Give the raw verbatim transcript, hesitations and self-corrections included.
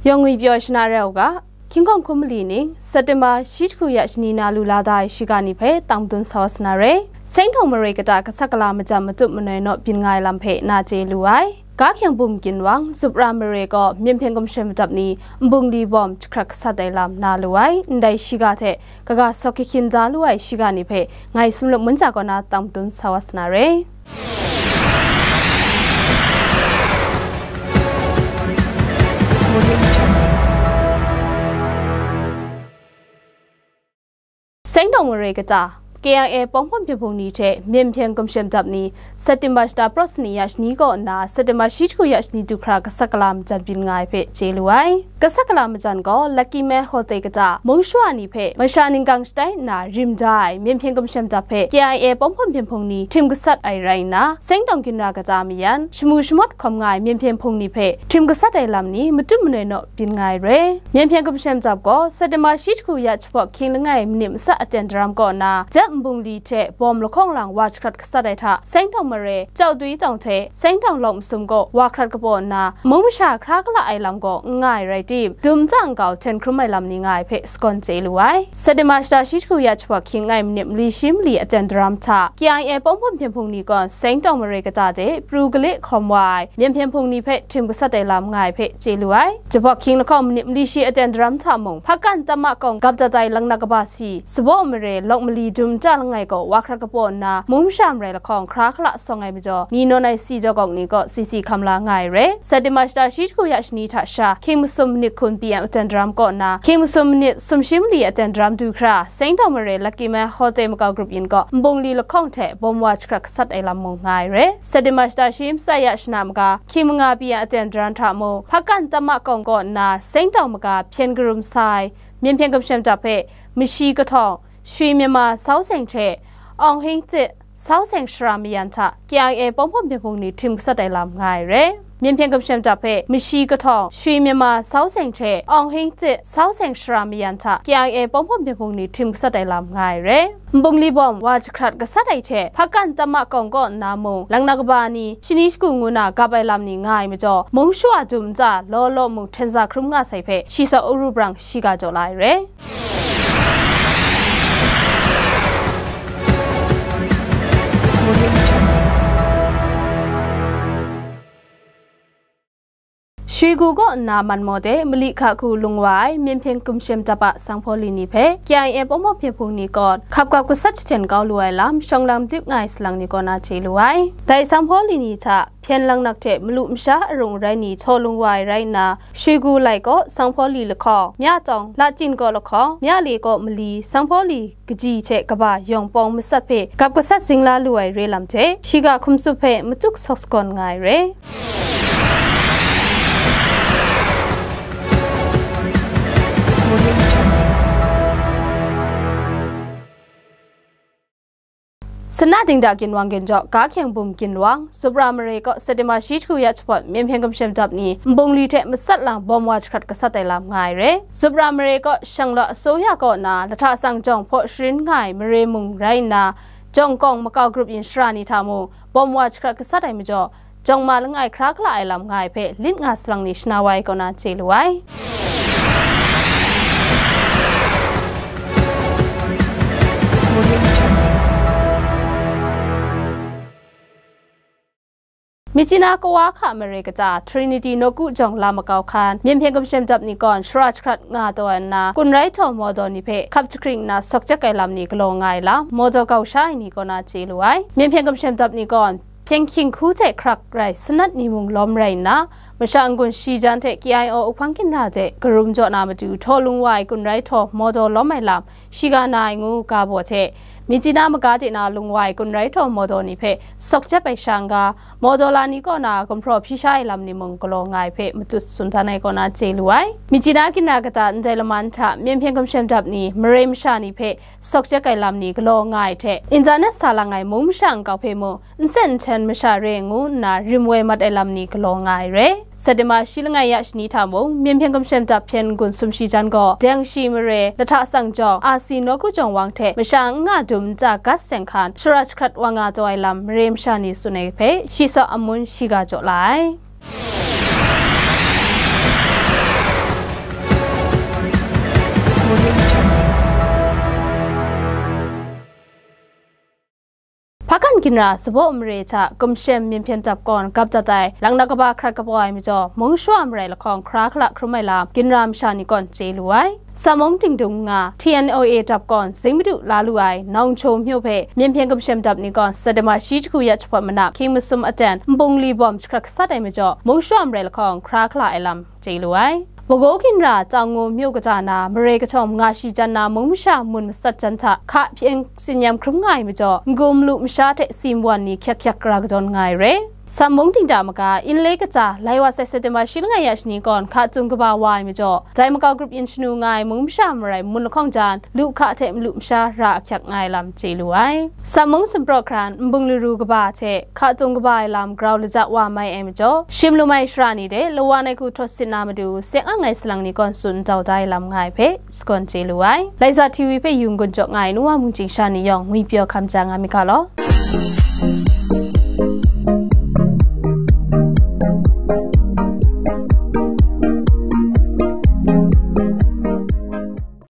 Yawng ngwi pyaw shana rai u ga, hkying hkawng hkum mali ning, September shi jahku ya shani na lu la da ai shiga ni hpe tang madun sa wa sa na re. Sengtawng mare kata kasak kala majan matup manoi naw byin nga ai lam hpe na chye lu ai. Ga hkyeng bum ginwang, Zupra mare gaw Myen hpyen gumshem dap ni nbungli bawm jahkrat gasat ai lam na lu ai. Ndai shiga hte kaga sawk hkying hkyin da lu ai shiga ni hpe ngai Sumlup Munja kaw na tang madun sa wa sa na re. Sengtawng mare kata, K I A pawng hpawm hpyen hpung ni hte Myen hpyen gumshem dap ni, September shata prawt sani ya shani kaw nna September shi jahku ya shani du hkra kasak kala majan byin nga ai hpe chye lu ai. Kasak kala majan gaw Lucky Man Hotel kata mung shawa ni hpe masha ningkang shatai nna rim da ai Myen hpyen gumshem dap hpe K I A pawng hpawm hpyen hpung ni htim gasat ai rai nna, Sengtawng ginra kata mayan, shamu shamawt hkawm nga ai Myen hpyen hpung ni hpe htim gasat ai lam ni matup manoi naw byin nga ai re. Myen hpyen gumshem dap gaw, September shi jahku ya jahpawt hkying langai minit matsat aten daram kaw nna, Jep nbungli hte bawm lahkawng lang wa jahkrat gasat ai hta, Sengtawng mare, Chyaw Dwi tawng hte Sengtawng lawng masum kaw wa hkrat kapaw nna, mung masha hkra kala ai lam gaw n nga ai rai tim, dum nta nkau hten hkrum ai lam ni nga ai hpe sagawn chye lu ai. September shata shi jahku ya jahpawt hkying langai minit mali shi mali aten daram hta, K I A pawng hpawm hpyen hpung ni gaw Sengtawng mare kata de pru gale hkawm wa ai Myen hpyen hpung ni hpe htim gasat ai lam nga ai hpe chye lu ai. Jahpawt hkying lahkawng minit mali shi aten daram hta mung, Hpakan Tam Ma Kawng gap dat ai Langnak Kaba si, Sabaw mare, Lawk mali dum nta langai gaw wa hkrat kapaw nna, mung masha marai lahkawng hkra kala sawng ai majaw, ni nawn ai si jaw gawk ni gaw si si hkam la nga ai re. September shata shi jahku ya shani hta sha, hkying masum minit hkun P M aten daram kaw nna, hkying masum minit sumshi mali aten daram du hkra, Sengtawng mare, Lucky Man Hotel makau grup yin gaw, nbungli lahkawng hte bawm wa jahkrat gasat ai lam mung nga ai re. September shata shi matsa ya shana maga, hkying manga P M aten daram hta mung, Hpakan Tam Ma Kawng kaw nna, Sengtawng maga hpyen karum sa ai, Myen hpyen gumshem dap hpe, mashi kahtawng, Shwi Myanmar sau seng hte, Awng Hing Tsit sau seng shara mayan hta, K I A pawng hpawm hpyen hpung ni htim gasat ai lam nga ai re. Myen hpyen gumshem dap hpe, mashi kahtawng, Shwi Myanmar sau seng hte, Awng Hing Tsit sau seng shara mayan hta, K I A pawng hpawm hpyen hpung ni htim gasat ai lam nga ai re. Nbungli bawm wa jahkrat gasat ai hte, Hpakan Tam Ma Kawng kaw nna mung, Langnak Kaba ni, shani shagu ngu na gap ai lam ni nga ai majaw, mung shawa dum nta law law mung hten za hkrum nga sai hpe, shi saw uru brang shiga jaw la ai re. Shwi gu kaw nna man maw de mali hka hku lung wa ai Myen hpyen gumshem dap a sanghpaw li ni hpe K I A pawng hpawm hpyen hpung ni kaw hkap kap gasat jahten kau lu ai lam shawng lam dip nga ai salang ni kaw na chye lu ai. Dai sanghpaw li ni hta hpyen lang nak hte malu masha arung arai ni htaw lung wa ai rai nna, Shwi gu lai kaw sanghpaw li lahkawng, Mya tawng, Lachin kaw lahkawng, Mya le kaw mali, sanghpaw li kaji hte kaba yawng pawng matsat hpe gap gasat zing la lu ai re lam hte, shiga hkum tsup hpe matuk sawk sagawn nga ai re. Sana dingda ginwang ginjaw, ga hkyeng bum ginwang, Zupra mare kaw September shi jahku ya jahpawt Myen hpyen gumshem dap ni nbungli hte matsat lang bawm wa jahkrat gasat ai lam nga ai re. Zupra mare kaw Shanglawt Asoya kaw na lahta tsang jawng hpaw sharin nga ai mare mung rai nna, jawng kawng makau grup yin shara ni hta mung bawm wa jahkrat gasat ai majaw, jawng ma langai hkra kala ai lam nga ai hpe lit nga salang ni shana wa ai kaw na chye lu ai. Myitkyina Kawa hka mare kata Trinity Nawku jawng la makau hkan, Myen hpyen gumshem dap ni kawn shara jahkrat nga taw ai nna, kun rai htaw mawdaw ni hpe hkap jahkring nna sawk jep ai lam ni galaw nga ai lam, mawdaw kau sha ai ni kaw na chye lu ai. Myen hpyen gumshem dap ni kawn, hpyen hkying hku hte hkrak rai sanat ni mung lawm rai nna, masha n-gun shi jan hte K I O uhpang ginra hte karum jaw na matu htaw lung wa ai kun rai htaw mawdaw lawm ai lam, shiga na ai ngu ga baw hte, Myitkyina maga de na lung wa ai kun rai htaw mawdaw ni hpe sawk jep ai sha n-ga, mawdaw la ni kaw na gumhpraw hpyi sha ai lam ni mung galaw nga ai hpe matut tsun dan ai kaw na chye lu ai. Myitkyina ginra kata ndai laman hta Myen hpyen gumshem dap ni mare masha ni hpe sawk jep ai lam ni galaw nga ai hte, internet sa lang ai mung masha nkau hpe mung, nsen nsen masha re ngu nna rim woi mat ai lam ni galaw nga ai re. September shi langai ya shani hta mung, Myen hpyen gumshem dap hpyen n-gun sumshi jan gaw, Dengshi mare, lahta tsang jawng, A C Nawku jawng wang hte masha n nga dum nta gat seng hkan, shara jahkrat wa nga taw ai lam mare masha ni tsun ai hpe, shi saw amun shiga jaw la ai. Hpakan ginra sabaw mare hta Kumshem Myen Hpyen Dap kawn gap dat ai, laknak kaba hkrat kabaw ai majaw, mung shawa marai lahkawng hkra hkala hkrum ai lam ginra masha ni kawn chye lu ai. Samung Tingdung nga T N O A dap kawn zing madu la lu ai Nawngchaw Myaw hpe Myen Hpyen Kumshem Dap ni kawn September shi jahku ya jahpawt manap hkying masum aten nbungli bawm jahkrat gasat ai majaw, mung shawa marai lahkawng hkra hkala ai lam chye lu ai. Bagaw ginra Tang Ngu Myaw kata na mare kahtawng manga shi jan na mung masha mun matsat jan hta hka hpyen tsin-yam hkrum nga ai majaw, n-gu n-lu masha hte si mawan ni hkyak hkyak gara kadawn nga ai re. Samung Tingdung maga Inle kata lai wa sai September shi langai ya shani kawn hka tung kaba wa ai majaw, dai makau grup yin shanu nga ai mung masha marai mun lahkawng jan, lu hka hte malu masha ra ahkyak nga ai lam chye lu ai. Samung Sumpraw hkran nbung laru kaba hte hka tung kaba ai lam grau laja wa mai ai majaw, shim lu mai shara ni de lawan ai hku htaw sit na matu, seng ang ai salang ni kawn tsun ndau da ai lam nga ai hpe sagawn chye lu ai. Laiza T V hpe yung gun jaw nga ai nu wa mung chyingsha ni yawng ngwi pyaw hkam ja nga mi ga law.